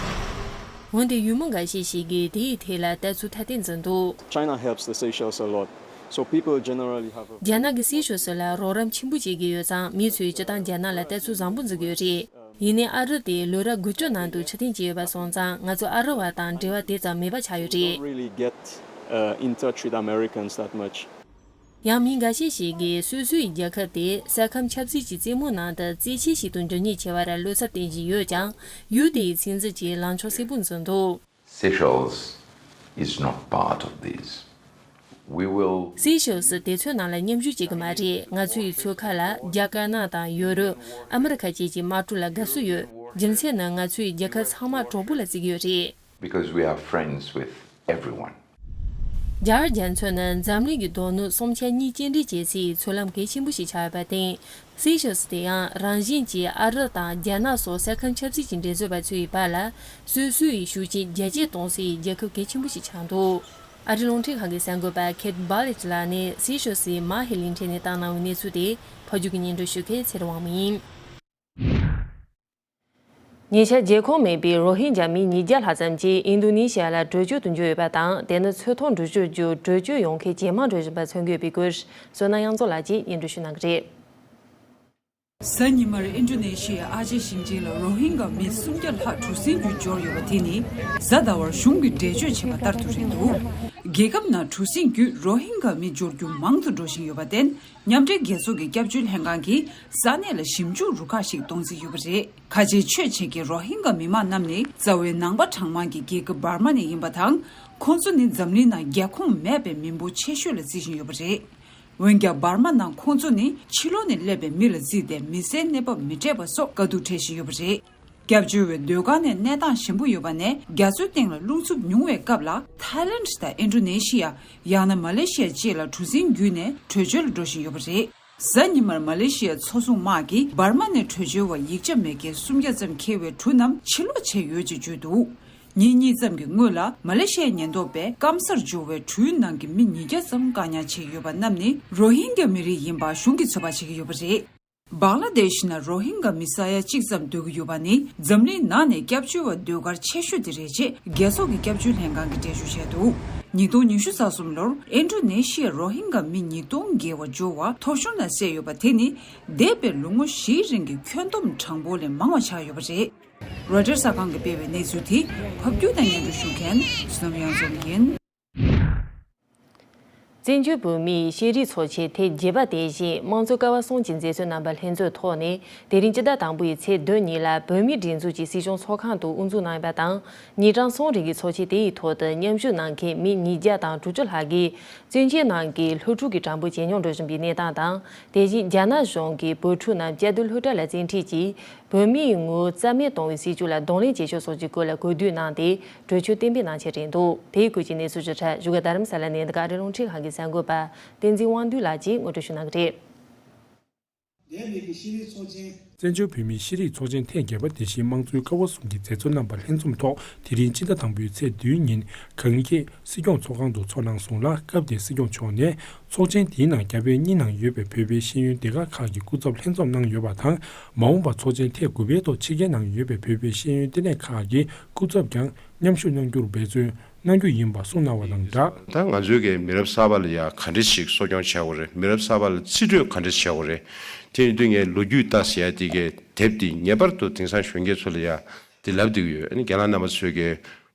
འོན་ཏེ་ཡུལ་མི་འགའ་ཤས་ཤིག་གིས་དེའི་ཐད་ལ་ལྟ་ཚུལ་ཐ་དད་འཛིན་འདུག China helps the Seychelles a lot, so people generally have a རྒྱ་ནག་གིས་སེ་ཤལ་སི་ལ་རོགས་རམ་ཆེན་པོ་བྱེད་ཀྱི་ཡོད་ཙང་། མི་ཚོས་སྤྱིར་བཏང་རྒྱ་ནག་ལ་ལྟ་ཚུལ་བཟང་པོ་འཛིན་གྱི་ཡོད་རེད། ཡིན་ནའི་ཨ་རི་དེ་ལོ་རབས་དགུ་བཅུ་ནང་དུ་ཕྱིར་འཐེན་བྱས་ཡོད་པ་སོང་ཙང་། ང་ཚོ་ཨ་རི་བ་དང་འབྲེལ་བ་དེ་ཙམ་མེད་པ་ཆགས་ཡོད་རེད། Don't really get uh, in touch with Americans that much. ཡང་མི་འགའ་ཤས་ཤིག་གིས་སོ་སོའི་རྒྱལ་ཁབ་དེ་ས་ཁམས་ཆབ་སྲིད་ཀྱི་རྩེ་མོ་ནང་དུ་རྩེད་ཆས་ཤིག་ཏུ་འགྱུར་ཉེན་ཆེ་བར་བློ་འཚབ་བསྟན་བཞིན་ཡོད་ཀྱང་། ཡུལ་དེའི་ཚིག་མཛོད་ཀྱིས་ལངས་ཕྱོགས་གསལ་པོ་འཛིན་འདུག Seychelles is not part of these. We will སེ་ཤལ་སི་དེ་ཚོའི་ནང་ལ་མཉམ་ཞུགས་བྱེད་ཀྱི་མ་རེད། ང་ཚོའི་ཚོད་ཁ་ལ་རྒྱ་དཀར་ནག་དང་ཡོ་རོབ། ཨ་མི་རི་ཁ་བཅས་ཀྱི་དམག་གྲུ་ལ་དགའ་བསུ་ཡོད། རྒྱུ་མཚན་ནི་ང་ཚོའི་རྒྱལ་ཁབ་ཚང་མ་གྲོགས་པོ་ལ་བརྩི་གི་ཡོད་རེད། Because we are friends with everyone. རྒྱ་གར་རྒྱ་མཚོ་ནི་འཛམ་གླིང་གི་རྡོ་སྣུམ་སུམ་ཆ་གཉིས་སྐྱེལ་འདྲེན་བྱེད་སའི་མཚོ་ལམ་གལ་ཆེན་པོ་ཞིག་ཆགས་ཡོད་པར་བརྟེན། སེ་ཤལ་སི་དེ་ཡང་རང་བཞིན་གྱིས་ཨ་རི་དང་རྒྱ་ནག་སོགས་ས་ཁམས་ཆབ་སྲིད་ཀྱི་འགྲན་རྩོད་པ་ཚོའི་བར་ལ་སོ་སོའི་ཤུགས་རྐྱེན་རྒྱ་སྐྱེད་གཏོང་སའི་རྒྱལ་ཁབ་གལ་ཆེན་པོ་ཞིག་ཆགས་འདུག་ཨ་རིའི་རླུང་འཕྲིན་ཁང་གི་གསར་འགོད་པ་ཁེ་ཏི་བྷ་ལེ་ཅི་ལགས་ནས་སེ་ཤལ་སིའི་མ་ཧེ་གླིང་ཕྲན་ནས་བཏང་གནང་བའི་གནས་ཚུལ་དེ། ཕབ་སྒྱུར་གྱིས་སྙན་སྒྲོན་ཞུ་མཁན་ཚེ་རིང་དབང་མོ་ཡིན། ཉེ་ཆར་རྒྱལ་ཁོངས་མེད་པའི་རོ་ཧིན་ཇཱ་མི་ཉིས་བརྒྱ་ལྷག་ཙམ་གྱིས་ཨིན་རྡོ་ནེ་ཤི་ཡ་ལ་བྲོས་བྱོལ་དུ་འབྱོར་ཡོད་པ་དང་། དེ་ནི་འཚོ་ཐོག་འགྲུལ་སྐྱོད་རྒྱུ་བྲོས་བྱོལ་ཡོང་མཁན་ཇེ་མང་འགྲོ་བཞིན་པ་མཚོན་གྱི་ཡོད་པའི་སྐོར། བསོད་ནམས་དབྱངས་མཚོ་ལགས་ཀྱིས་སྙན་སྒྲོན་ཞུ་གནང་གི་རེད། གཟའ་ཉི་མར་ཨིན་རྡོ་ནེ་ཤི་ཡའི་ཨ་ཅེ་ཞིང་ཆེན་ལ་རོ་ཧིན་གྷ་མི་སུམ་བརྒྱ་ལྷག་གྲུ་གཟིངས་བརྒྱུད་འབྱོར་ཡོད་པ་དེ་ནི། གཟའ་ཟླ་བར་གཞུང་གིས་འགྲེལ་བརྗོད་བྱས་པ་ལྟར་དུ་རེད་འདུག་རྒྱལ་ཁབ་ནང་གྲུ་གཟིངས་བརྒྱུད་རོ་ཧིན་གྷ་མི་འབྱོར་རྒྱུ་མང་དུ་འགྲོ་བཞིན་ཡོད་པར་བརྟེན། མཉམ་འབྲེལ་རྒྱལ་ཚོགས་ཀྱི་སྐྱབས་བཅོལ་ལྷན་ཁང་གིས་ས་གནས་ལ་ཞིབ་འཇུག་རུ་ཁག་ཞིག་གཏོང་རྩིས་ཡོད་པ་རེད། ཁ་ཆེའི་ཆོས་བྱེད་མཁན་རོ་ཧིན་གྷ་མི་མང་རྣམས་ནི་རྩ་བའི་ནང་པ་གྲངས་མང་གི་རྒྱལ་ཁབ་འབར་མ་ནས་ཡིན་པ་དང་། ཁོང་ཚོ་ནི་འཛམ་གླིང་ནང་རྒྱལ་ཁོངས་མེད་པའི་མི་འབོར་ཆེ་ཤོས་ལ་བརྩི་བཞིན་ཡོད་པ་རེད། འོན་ཀྱང་། འབར་མ་ནང་ཁོང་ཚོ་ནི་ཕྱི་ལོགས་ནས་སླེབས་པའི་མི་ལ་བརྩིས་ཏེ། མི་སེར་གནས་བབ་མི་འཕྲོད་པ་སོགས་དཀའ་སྡུག་འཕྲད་བཞིན་ཡོད་པ་རེད། སྐྱབས་བཅོལ་བའི་སྡོད་སྒར་ནས་གནས་སྟངས་ཞན་པོ་ཡོད་པ་ནས། རྒྱ་མཚོའི་སྟེང་ལ་རླུང་འཚུབ་ཉུང་བའི་སྐབས་ལ། ཐའི་ལེནྜ་དང་ཨིན་ཌོ་ནེ་ཤི་ཡ། ཡང་ན་མ་ལེ་ཤི་ཡ་བཅས་ལ་གྲུ་གཟིངས་བརྒྱུད་ནས་བྲོས་བྱོལ་འགྲོ་བཞིན་ཡོད་པ་རེད། གཟའ་ཉི་མར་མ་ལེ་ཤི་ཡའི་མཚོ་སྲུང་དམག་གིས་འབར་མ་ནས་བྲོས་བྱོལ་བ་ཡིག་ཆ་མེད་མཁན་སུམ་བརྒྱ་ཙམ་འཁྱེར་བའི་གྲུ་རྣམས་ཕྱིར་ལོག་བྱས་ཡོད་ཅེས་བརྗོད་འདུག་ཉིན་གཉིས་ཙམ་གྱི་སྔོན་ལ། མ་ལེ་ཤི་ཡའི་ཉེན་རྟོག་པས་སྐམ་སར་འབྱོར་བའི་གྲུའི་ནང་གི་མི་ཉིས་བརྒྱ་ཙམ་བཀག་ཉར་བྱས་ཡོད་པ་རྣམས་ནི་རོ་ཧིན་གྱ་མི་རིགས་ཡིན་པ་གཞུང་གིས་ཚོད་དཔག་བྱེད་ཀྱི་ཡོད་པ་རེད། བང་ལ་དེཤ་ནང་རོ་ཧིན་གྷ་མི་ས་ཡ་གཅིག་ཙམ་སྡོད་ཀྱི་ཡོད་པ་ནི་འཛམ་གླིང་ནང་ནས་སྐྱབས་བཅོལ་བ་སྡོད་སྒར་ཆེ་ཤོས་དེ་རེད་ཅེས་རྒྱལ་ཚོགས་ཀྱི་སྐྱབས་བཅོལ་ལྷན་ཁང་གིས་འགྲེལ་བརྗོད་བྱས་འདུག་ཉིས་སྟོང་ཉི་ཤུ་རྩ་གསུམ་ལོར་ཨིན་ཌོ་ནེ་ཤི་ཡར་རོ་ཧིན་གྷ་མི་ཉིས་སྟོང་བརྒལ་བ་འབྱོར་བ་ཐོ་གཞུང་ནང་གསལ་ཡོད་པ་དེ་ནི་འདས་པའི་ལོ་ངོ་བཞིའི་རིང་གི་ཁྱོན་བསྡོམས་གྲངས་འབོར་ལས་མང་བ་ཆགས་ཡོད་པ་རེད། རོའི་ཊར་གསར་ཁང་གིས་སྤེལ་བའི་གནས་ཚུལ་དེ་ཕབ་སྒྱུར་དང་སྙན་སྒྲོན་ཞུ་མཁན་བསོད་ནམས་གཡང་འཛོམས་ཡིན། བཙན་བྱོལ་བོད་མིའི་ཤེས་རིག་ཚོགས་ཆེན་ཐེངས་བརྒྱད་པ་དེ་བཞིན་དམངས་གཙོའི་ཀ་བ་གསུམ་གྱི་མཛད་གཙོའི་རྣམ་པ་ལྷན་ཚོགས་ཐོག་ནས་དེ་རིང་སྤྱི་ཟླ་དང་པོའི་ཚེས་བདུན་ཉིན་ལ་བོད་མིའི་སྒྲིག་འཛུགས་ཀྱི་སྲིད་སྐྱོང་ཚོགས་ཁང་དུ་དབུ་འཛུགས་གནང་ཡོད་པ་དང་། ཉིན་གྲངས་གསུམ་རིང་གི་ཚོགས་ཆེན་དེའི་ཐོག་ཏུ་མཉམ་ཞུགས་གནང་མཁན་མི་ཉིས་བརྒྱ་དང་དྲུག་ཅུ་ལྷག་གིས་བཙན་བྱོལ་ནང་གི་སློབ་ཕྲུག་གི་གྲངས་འབོར་ཇེ་ཉུང་འགྲོ་བཞིན་པའི་གནས་སྟངས་དང་། དེ་བཞིན་རྒྱ་ནག་གཞུང་གིས་བོད་ཕྲུག་རྣམས་བཅའ་སྡོད་སློབ་གྲྭ་ལ་བཙན་ཁྲིད་ཀྱིས་བོད་མིའི་ངོ་བོ་རྩ་མེད་གཏོང་བའི་སྲིད་བྱུས་ལ་གདོང་ལེན་བྱེད་ཕྱོགས་སོགས་ཀྱི་སྐོར་ལ་གོ་བསྡུར་གནང་སྟེ་གྲོས་ཆོད་གཏན་འབེབས་གནང་འཆར་རེད་འདུག་དེའི་སྐོར་གྱི་གནས་ཚུལ་ཞིབ་ཕྲ་བཞུགས་སྒར་རྡ་རམ་ས་ལ་ནས་འདི་ག་ཨ་རིའི་རླུང་འཕྲིན་ཁང་གི་གསར་འགོད་པ་བསྟན་འཛིན་དབང་འདུས་ལགས་ཀྱིས་ངོ་སྤྲོད་ཞུ་གནང་གི་རེད། བཙན་བྱོལ་བོད་མིའི་ཤེས་རིག་ཚོགས་ཆེན་ཐེངས་བརྒྱད་པ་དེ་བཞིན་དམངས་གཙོའི་ཀ་བ་གསུམ་གྱི་མཛད་གཙོ་རྣམ་པ་ལྷན་འཛོམས་ཐོག་དེ་རིང་སྤྱི་ཟླ་དང་པོའི་ཚེས་བདུན་ཉིན་གངས་སྐྱིད་སྲིད་སྐྱོང་ཚོགས་ཁང་དུ་ཚོགས་གནང་སོང་ལ། སྐབས་དེར་སྲིད་སྐྱོང་མཆོག་ནས་ཚོགས་ཆེན་དེའི་ནང་རྒྱ་བལ་གཉིས་ནང་ཡོད་པའི་བོད་པའི་ཤེས་ཡོན་སྡེ་ཁག་ཁག་གི་སྐུ་ཚབ་ལྷན་འཛོམས་གནང་ཡོད་པ་དང་། མ་འོངས་པར་ཚོགས་ཆེན་ཐེངས་དགུ་པའི་ཐོག་ཕྱི་རྒྱལ་ནང་ཡོད་པའི་བོད་པའི་ཤེས་ཡོན་ལྟེ་གནས་ཁག་གི་སྐུ་ཚབ་ཀྱང་མཉམ་ཞུགས་གནང་རྒྱུར་འབད་བརྩོན་གནང་རྒྱུ་ཡིན་པ་གསུངས་གནང་བ་དང་སྦྲགས། ད་ང་ཚོའི་གི་མི་རབས་གསར་པ་ལ་ཡ་ག་འདྲ་ཞིག་གསོ་སྐྱོང་བྱེད་དགོས་རེད། མི་རབས་གསར་པ་ལ་རྩིས་སྤྲོད་ག་འདྲ་བྱེད་དགོས་རེད། དེ་ཡིན་དུས་ངས་ལོ་རྒྱུས་ལྟ་ཟེར་ཡ་དེ་གའི་དེབ་དེ་ངེས་པར་དུ་དེང་སང་གཞོན་སྐྱེས་ཚོ་ལ་ཡ་དེ་ལབ་བསྡད་ཀྱི་ཡོད། ཨ་ནི་རྒན་ལགས་རྣམ་པ་ཚོས་གི་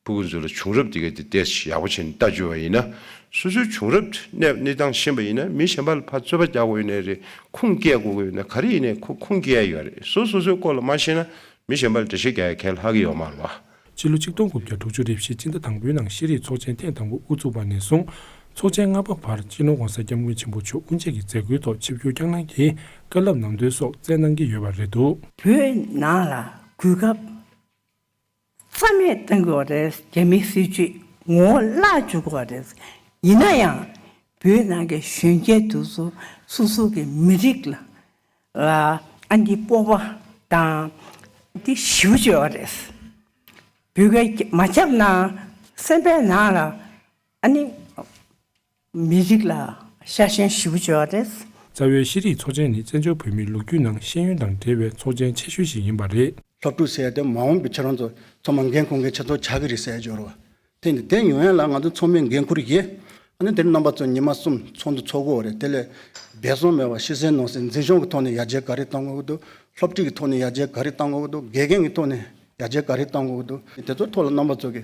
ཕྲུ་གུ་ཚོ་ལ་བྱུང་རབས་དེ་གའི་དེ་ཏོག་ཙམ་ཡག་པོ་བྱས་ནས་ལྟ་བཅུག་པ་ཡིན་ན། སོ་སོའི་བྱུང་རབས་གནས་གནས་སྟངས་ཤེས་པ་ཡིན་ན། མི་གཞན་པ་ལ་ཕར་རྩོད་པ་རྒྱག་དགོས་ཡོད་ནའི་རེད། ཁུངས་སྐྱེལ་དགོས་ཀྱི་ཡོད་ན། ག་རེ་ཡིན་ནའི་ཁོ་ཁུངས་སྐྱེལ་ཡ་ཡོད་རེད། སོ་སོ་སོའི་སྐོར་ལ་མ་ཤེས་ན་མི་གཞན་པ་ལ་འགྲེལ་བཤད་རྒྱག་ཡ་གལ་ལྷག་གི་ཡོད་མ་རེད་པ། ཕྱི་ལོ་ཆིག་སྟོང་དགུ་བརྒྱ་དྲུག་ཅུ་རེ་བཞི་སྤྱི་ཟླ་དང་པོའི་ནང་ཤེས་རིག་ཚོགས་ཆེན་ཐེངས་དང་པོ་དབུ་བཙུགས་པ་ནས་བཟུང་། ཚོགས་ཆེན་ལྔ་པ་བར་སྤྱི་ནོར་༸གོང་ས་༸སྐྱབས་མགོན་ཆེན་པོ་མཆོག་དབུ་འབྱེད་ཀྱི་མཛད་སྒོའི་ཐོག་ཆིབས་བསྒྱུར་བསྐྱངས་གནང་གིས་བཀའ་སློབ་གནང་དོན་སོགས་སྩལ་གནང་གི་ཡོད་པ་རེད་འདུག་བོད་ནང་ལ་གོ་སྐབས་རྩ་མེད་བཏང་དགོས་པ་རེད། རྒྱ་མིའི་སྲིད་ཇུས་ངོ་བོ་བརླག་འཇུག་དགོས་པ་རེད། ཡིན་ན་ཡང་བོད་ནང་གི་གཞོན་སྐྱེས་དེ་ཚོ་སོ་སོ་གི་མི་རིགས་ལ་ལ་ཨ་འདི་སྤོབས་པ་དང་འདི་ཞེ་པོ་ཅིག་ཡོད་རེད། བོད་སྐད་མ་བརྒྱབ་ན་སེམས་པའི་ནང་ལ་ཨ་ནི་མི་རིགས་ལ་ཤ་ཞེན་ཞེ་པོ་ཅིག་ཡོད་རེད། རྩ་བའི་ཤེས་རིག་ཚོགས་ཆེན་ནི་བཙན་བྱོལ་བོད་མིའི་ལོ་རྒྱུས་ནང་ཤེས་ཡོན་དང་འབྲེལ་བའི་ཚོགས་ཆེན་ཆེ་ཤོས་ཤིག་ཡིན་པ་རེད། སློབ་ཕྲུག་ཟེར་ཡ་དེ་མ་འོངས་པའི་ཁྱེད་རང་ཚོ་ཚང་མ་འགན་འཁུར་མཁན་ཁྱེད་ཚོ་ཆགས་ཀྱི་རེད་ཟེར་ཡ་ཅིག་ཡོད་རེད་བ། དེ་ནི་དེ་ཡོང་ཡ་ལ་ང་ཚོ་ཚང་མས་འགན་འཁུར་གྱི། ཨ་ནི་དེ་རིང་རྣམ་པ་ཚོ་ཉི་མ་གསུམ་ཚོགས་འདུ་ཚོགས་དགོས་རེད། དེ་ལས་འབད་བརྩོན་མེད་པ་ཤི་གསོན་ནོར་སྲིད་འཛིན་སྐྱོང་གི་ཐོག་ནས་ཡར་རྒྱས་ག་རེ་གཏོང་དགོས་འདུག་སློབ་ཁྲིད་ཀྱི་ཐོག་ནས་ཡར་རྒྱས་ག་རེ་གཏོང་དགོས་འདུག་དགེ་རྒན་གྱི་ཐོག་ནས་ཡར་རྒྱས་ག་རེ་གཏོང་དགོས་འདུག་དེ་ཚོའི་ཐོག་ལ་རྣམ་པ་ཚོ་གི་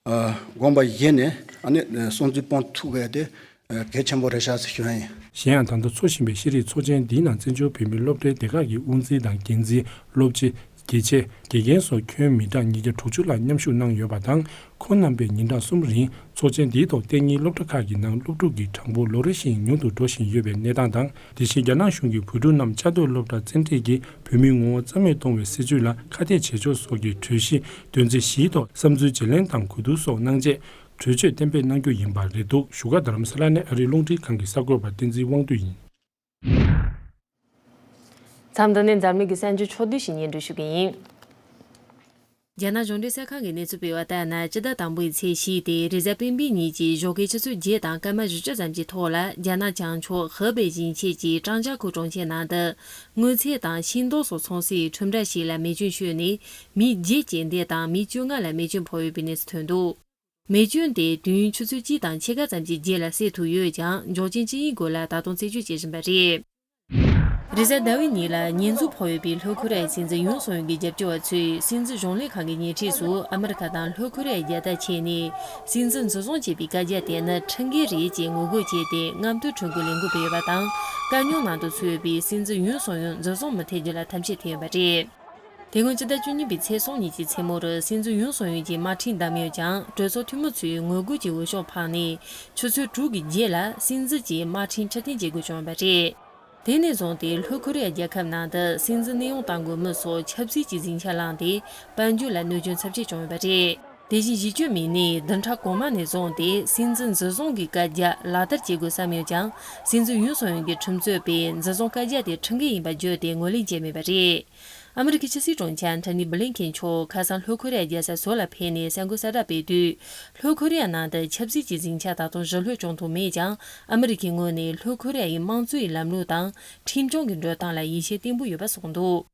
ཨ་དགོངས་པ་བཞེས་ནས་ཨ་ནི་སྲུང་བརྩི་སྤོང་ཐུབ་དགོས་ཏེ་ཨ་གལ་ཆེན་པོ་རེད་ཤག་ཟེར་ཞུ་ཡ་ཡིན། གཞན་ཡང་ད་ལྟ་འཚོགས་བཞིན་པའི་ཤེས་རིག་ཚོགས་ཆེན་འདིའི་ནང་བཙན་བྱོལ་བོད་མིའི་སློབ་གྲྭའི་སྡེ་ཁག་གི་དབུ་འཛིན་དང་འགན་འཛིན། སློབ་སྤྱི། དགེ་ཆེ། དགེ་རྒན་སོགས་ཁྱོན་མི་གྲངས་ཉིས་བརྒྱ་དྲུག་ཅུ་ལྷག་མཉམ་ཞུགས་གནང་ཡོད་པ་དང་། ཁོང་རྣམ་པས་ཉིན་གྲངས་གསུམ་རིང་ཚོགས་ཆེན་འདིའི་ཐོག་གཏན་ཉིན་སློབ་གྲྭ་ཁག་གི་ནང་སློབ་ཕྲུག་གི་གྲངས་འབོར་ལོ་རེ་བཞིན་ཉུང་དུ་འགྲོ་བཞིན་ཡོད་པའི་གནས་སྟངས་དང་། དེ་བཞིན་རྒྱ་ནག་གཞུང་གིས་བོད་ཕྲུག་རྣམས་བཅའ་སྡོད་སློབ་གྲྭར་བཙན་ཁྲིད་ཀྱིས་བོད་མིའི་ངོ་བོ་རྩ་མེད་གཏོང་བའི་སྲིད་བྱུས་ལ་ཁ་གཏད་བྱེད་ཕྱོགས་སོགས་ཀྱི་གྲོས་གཞི་དོན་ཚན་བཞིའི་ཐོག་བསམ་ཚུལ་བརྗེ་ལེན་དང་གོ་བསྡུར་སོགས་གནང་རྗེས་གྲོས་ཆོད་གཏན་འབེབས་གནང་རྒྱུ་ཡིན་པ་རེད་འདུག་བཞུགས་སྒར་རྡ་རམ་ས་ལ་ནས་ཨ་རིའི་རླུང་འཕྲིན་ཁང་གི་གསར་འགོད་པ་བསྟན་འཛིན་དབང་འདུས་ཡིན། མཚམས་འདི་ནས་འཛམ་གླིང་གི་གསར་འགྱུར་ཕྱོགས་བསྡུས་ཤིག་སྙན་སྒྲོན་ཞུ་གི་ཡིན། རྒྱ་ནག་གཞུང་འབྲེལ་གསར་ཁང་གིས་གནས་ཚུལ་སྤེལ་བ་ལྟར་ན། སྤྱི་ཟླ་དང་པོའི་ཚེས་བཞི་སྟེ་རེས་གཟའ་སྤེན་པའི་ཉིན་གྱི་ཞོགས་ཀའི་ཆུ་ཚོད་བརྒྱད་དང་སྐར་མ་བཞི་བཅུ་ཙམ་གྱི་ཐོག་ལ། རྒྱ་ནག་བྱང་ཕྱོགས་ཧེ་པེ་ཞིང་ཆེན་གྱི་ཀྲང་ཅཱ་ཁུའུ་གྲོང་ཁྱེར་ནང་དུ། དངོས་ཚན་དང་ཤིང་ཏོག་སོགས་ཚོང་སའི་ཁྲོམ་ར་ཞིག་ལ་མེ་སྐྱོན་ཤོར་ནས། མི་བརྒྱད་རྐྱེན་འདས་དང་མི་བཅོ་ལྔ་ལ་མེ་སྐྱོན་ཕོག་ཡོད་པའི་གནས་ཚུལ་ཐོན་འདུག་མེ་སྐྱོན་དེ་དུས་ཡུན་ཆུ་ཚོད་གཅིག་དང་ཕྱེད་ཀ་ཙམ་གྱི་རྗེས་ལ་སེལ་ཐུབ་ཡོད་ཀྱང་། འབྱོར་ཆེན་ཅི་ཡིན་སྐོར་ལ་ད་དུང་རྩད་གཅོད་བྱེད་བཞིན་པ་རེད། རེས་གཟའ་ཟླ་བའི་ཉིན་ལ་ཉེས་འཛུགས་ཕོག་ཡོད་པའི་ལྷོ་ཁོ་རེ་ཡའི་སྲིད་འཛིན་ཡུན་སུང་ཡུན་གྱི་རྒྱབ་སྐྱོར་བ་ཚོས་སྲིད་འཛིན་གཞུང་ལས་ཁང་གི་ཉེ་འཁྲིས་སུ་ཨ་མི་རི་ཁ་དང་ལྷོ་ཁོ་རེ་ཡ་རྒྱལ་དར་ཁྱེར་ནས། སྲིད་འཛིན་འཛིན་བཟུང་བྱས་པའི་བཀའ་རྒྱ་དེ་ནི་ཁྲིམས་འགལ་རེད་ཅེས་ངོ་རྒོལ་བྱས་ཏེ། རྔམ་སྟོན་ཁྲོམ་སྐོར་ལས་འགུལ་སྤེལ་ཡོད་པ་དང་། དཀའ་རྙོག་ནང་དུ་ཚུད་ཡོད་པའི་སྲིད་འཛིན་ཡུན་སུང་ཡུན་འཛིན་བཟུང་མི་ཐེབས་རྒྱུ་ལ་ཐམས་ཅད་འཐེན་ཡོད་པ་རེད། དེ་སྔོན་སྤྱི་ཟླ་བཅུ་གཉིས་པའི་ཚེས་གསུམ་ཉིན་གྱི་མཚན་མོར། སྲིད་འཛིན་ཡུན་སུང་ཡུན་གྱི་དམར་འཕྲིན་བསྡམས་ཡོད་ཀྱང་། གྲོས་ཚོགས་འཐུས་མི་ཚོས་ངོ་རྒོལ་གྱི་འོས་ཤོག་འཕངས་ནས། ཆུ་ཚོད་དྲུག་གི་རྗེས་ལ་སྲིད་འཛིན་གྱི་དམར་འཕྲིན་ཕྱིར་འཐེན་བྱེད་དགོས་བྱུང་ཡོད་པ་རེད། དེ་ནས་བཟུང་སྟེ་ལྷོ་ཁོ་རེ་ཡ་རྒྱལ་ཁབ་ནང་དུ་སྲིད་འཛིན་གནས་དབྱུང་གཏང་དགོས་མིན་སོགས་ཆབ་སྲིད་ཀྱི་ཟིང་ཆ་ལངས་ཏེ། དཔལ་འབྱོར་ལ་གནོད་སྐྱོན་ཚབས་ཆེ་བྱུང་ཡོད་པ་རེད། དེ་བཞིན་གཞིས་བྱེས་མི་སྣས་བདུན་ཕྲག་གོང་མ་ནས་བཟུང་སྟེ་སྲིད་འཛིན་འཛིན་བཟུང་གི་བཀའ་རྒྱ་ལག་བསྟར་བྱེད་དགོས་བསམ་ཡོད་ཀྱང་། སྲིད་འཛིན་ཡུན་སུང་ཡུན་གྱི་ཁྲིམས་རྩོད་པས་འཛིན་བཟུང་བཀའ་རྒྱ་དེ་ཁྲིམས་འགལ་ཡིན་པ་བརྗོད་དེ་ངོས་ལེན་བྱས་མེད་པ་རེད། ཨ་མི་རི་ཀའི་ཕྱི་སྲིད་དྲུང་ཆེ་ཨན་ཐོ་ནི་བྷི་ལིན་ཁེན་མཆོག་ཁ་སང་ལྷོ་ཀོ་རི་ཡ་རྒྱལ་ས་སོལ་ལ་ཕེབས་ནས་གསར་འགོད་གསལ་བསྒྲགས་སྤེལ་དུས། ལྷོ་ཀོ་རི་ཡ་ནང་དུ་ཆབ་སྲིད་ཀྱི་ཟིང་ཆ་ད་དུང་ཞི་ལྷོད་བྱུང་ཐུབ་མེད་ཀྱང་། ཨ་མི་རི་ཀའི་ངོས་ནས་ལྷོ་ཀོ་རི་ཡ་ཡི་དམངས་གཙོའི་ལམ་ལུགས་དང་ཁྲིམས་སྐྱོང་གི་འགྲོ་སྟངས་ལ་ཡིད་ཆེས་བརྟན་པོ་ཡོད་པ་གསུངས་འདུག་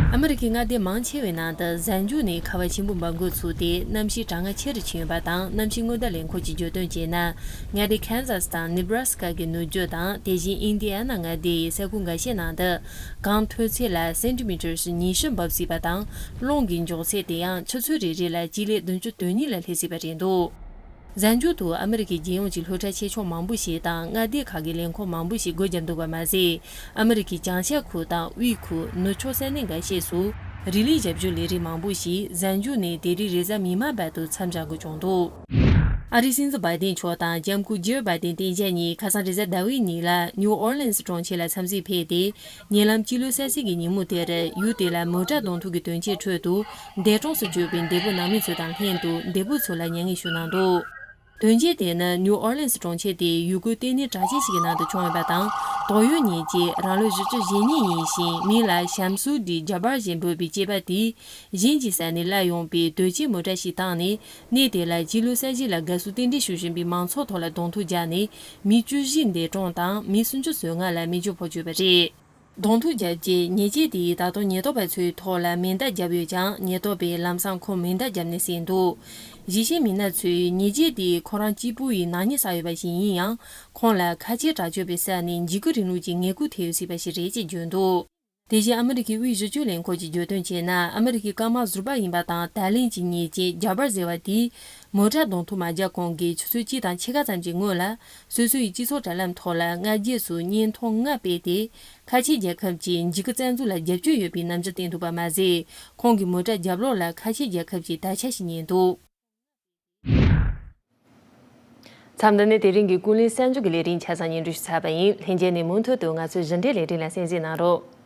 ཨ་མི་རི་ཀའི་མངའ་སྡེ་མང་ཆེ་བའི་ནང་དུ་གཟའ་མཇུག་ནས་ཁ་བ་ཆེན་པོ་འབབ་འགོ་ཚུགས་ཏེ། གནམ་གཤིས་གྲང་ངར་ཆེ་རུ་ཕྱིན་ཡོད་པ་དང་། གནམ་གཤིས་སྔོན་བརྡ་ལས་ཁུངས་ཀྱིས་བརྗོད་དོན་བྱས་ན། མངའ་སྡེ་ཁན་ཛཱས་དང་ནེ་བྷ་ར་སི་ཀ་གི་ནུབ་རྒྱུད་དང་། དེ་བཞིན་ཨིན་ཌི་ཡ་ན་མངའ་སྡེ་ཡི་ས་ཁུལ་འགའ་ཤས་ནང་དུ་གངས་མཐོ་ཚད་ལ་སེན་ཊི་མི་ཊར་ཉི་ཤུ་འབབ་སྲིད་པ་དང་། རླུང་གི་མགྱོགས་ཚད་དེ་ཡང་ཆུ་ཚོད་རེ་རེ་ལ་སྤྱི་ལེ་བདུན་ཅུ་དོན་གཉིས་ལ་སླེབས་སྲིད་པ་རེད་འདུག་གཟའ་མཇུག་ཏུ་ཨ་མི་རི་ཀའི་རྒྱལ་ཡོངས་ཀྱི་སློབ་གྲྭ་ཆེ་ཆུང་མང་པོ་ཞིག་དང་། མངའ་སྡེ་ཁག་གི་ལས་ཁུངས་མང་པོ་ཞིག་སྒོ་བརྒྱབ་འདུག་པ་མ་ཟད། ཨ་མི་རི་ཀའི་བྱང་ཤར་ཁུལ་དང་དབུས་ཁུལ། ནུབ་ཕྱོགས་ས་གནས་འགའ་ཤས་སུ་རི་ལི་ཞབས་ཞུ་ལས་རིགས་མང་པོ་ཞིག་གཟའ་མཇུག་ནས་དེ་རིང་རེས་གཟའ་མིག་དམར་བར་དུ་མཚམས་བཞག་དགོས་བྱུང་འདུག་ཨ་རིའི་སྲིད་འཛིན་བྷའི་ཏིན་མཆོག་དང་ལྕམ་སྐུ་ཇིལ་བྷའི་ཏིན་སྟན་ཆ་གཉིས་ཁ་སང་རེས་གཟའ་ཟླ་བའི་ཉིན་ལ་ནིའུ་ཨོར་ལིན་སི་གྲོང་ཁྱེར་ལ་འཚམས་གཟིགས་ཕེབས་ཏེ། ཉེ་ལམ་སྤྱི་ལོའི་གསར་བརྗེ་གི་ཉིན་མོ་དེར་ཡུལ་དེ་ལ་མོ་ཊ་གདོང་ཐུག་གི་དོན་རྐྱེན་ཁྲོད་དུ་འདས་གྲོངས་སུ་གྱུར་པའི་འདས་པོ་ནང་མི་ཚོ་དང་ལྷན་དུ་འདས་པོ་ཚོ་ལ་མྱ་ངན་ཞུ་གནང་འདུག་དོན་རྐྱེན་དེ་ནི་ནིའུ་ཨོར་ལིན་སི་གྲོང་ཁྱེར་དེའི་ཡུལ་སྐོར་ལྟེ་གནས་གྲགས་ཅན་ཞིག་གི་ནང་དུ་བྱུང་ཡོད་པ་དང་། དོགས་ཡོད་ཉེས་ཅན་རང་ལོ་བཞི་བཅུ་ཞེ་གཉིས་ཡིན་ཞིང་། མིང་ལ་ཤམ་སུ་ཌི་ཇ་བར་ཞེས་འབོད་པའི་སྐྱེས་པ་དེས་གཞན་གྱི་ས་ནས་སླར་ཡོང་པའི་དོས་ཆེན་མོ་ཊ་ཞིག་བཏང་ནས། གནས་དེ་ལ་སྤྱི་ལོའི་གསར་བརྗེ་ལ་དགའ་བསུ་རྟེན་འབྲེལ་ཞུ་བཞིན་པའི་མང་ཚོགས་ཐོག་ལ་གདོང་ཐུག་བརྒྱབ་ནས། མི་བཅུ་བཞི་འདས་གྲོངས་དང་། མི་སུམ་ཅུ་སོ་ལྔ་ལ་མིག་ཆུ་ཕོག་བཅུག་པ་རེད། གདོང་ཐུག་བརྒྱབ་རྗེས་ཉེས་ཅན་དེས་ད་དུང་ཉེན་རྟོག་པ་ཚོའི་ཐོག་ལ་མེ་མདའ་བརྒྱབ་ཡོད་ཀྱང་། ཉེན་རྟོག་པས་ལམ་སང་ཁོང་མེ་མདའ་བརྒྱབ་ནས་བསད་འདུག་གཞིས་བྱེས་མི་སྣ་ཚོས་ཉེས་ཅན་དེ་ཁོ་རང་གཅིག་པུ་ཡི་ནག་ཉེས་བསགས་ཡོད་པ་ཞིག་ཡིན་ཡང་། ཁོང་ལ་ཁ་ཆེའི་དྲག་སྤྱོད་པའི་ས་ནས་འཇིགས་སྐུལ་རིང་ལུགས་ཀྱི་ངན་སྐུལ་ཐེབས་ཡོད་སྲིད་པ་ཞིག་རེད་ཅེས་བརྗོད་འདུག་དེ་བཞིན་ཨ་མི་རི་ཀའི་དབུས་གཞི་བཅུ་ལས་ཁུངས་ཀྱིས་བརྗོད་དོན་བྱས་ན། ཨ་མི་རི་ཀའི་སྐར་མ་ཟུར་པ་ཡིན་པ་དང་། ད་ལན་གྱི་ཉེས་ཅན་ཇ་བར་ཟེར་བ་དེས་མོ་ཊ་གདོང་ཐུག་མ་བརྒྱབ་གོང་གི་ཆུ་ཚོད་གཅིག་དང་ཕྱེད་ཀ་ཙམ་གྱི་སྔོན་ལ། སོ་སོའི་སྤྱི་ཚོགས་དྲ་ལམ་ཐོག་ལ་སྔ་རྗེས་སུ་བརྙན་ཐུང་ལྔ་སྤེལ་ཏེ། ཁ་ཆེ་རྒྱལ་ཁབ་ཀྱི་འཇིགས་སྐུལ་བཙན་འཛུལ་ལ་རྒྱབ་སྐྱོར་ཡོད་པའི་རྣམ་འགྱུར་བསྟན་འདུག་པ་མ་ཟད། ཁོང་གི་མོ་ཊ་རྒྱབ་ལོགས་ལ་ཁ་ཆེ་རྒྱལ་ཁབ་ཀྱི་དར་ཆ་ཞིག་ཉན་འདུག་མཚམས་འདི་ནས་དེ་རིང་གི་ཀུན་གླེང་གསར་འགྱུར་གྱི་ལས་རིམ་ཆ་ཚང་སྙན་སྒྲོན་ཞུ་ཚར་བ་ཡིན། ལྷན་རྒྱས་ནས་མུ་མཐུད་དུ་ང་ཚོའི་གཞི་འབྲེལ་ལས་རིམ་ལ་གསན་གཟིགས་གནང་རོགས།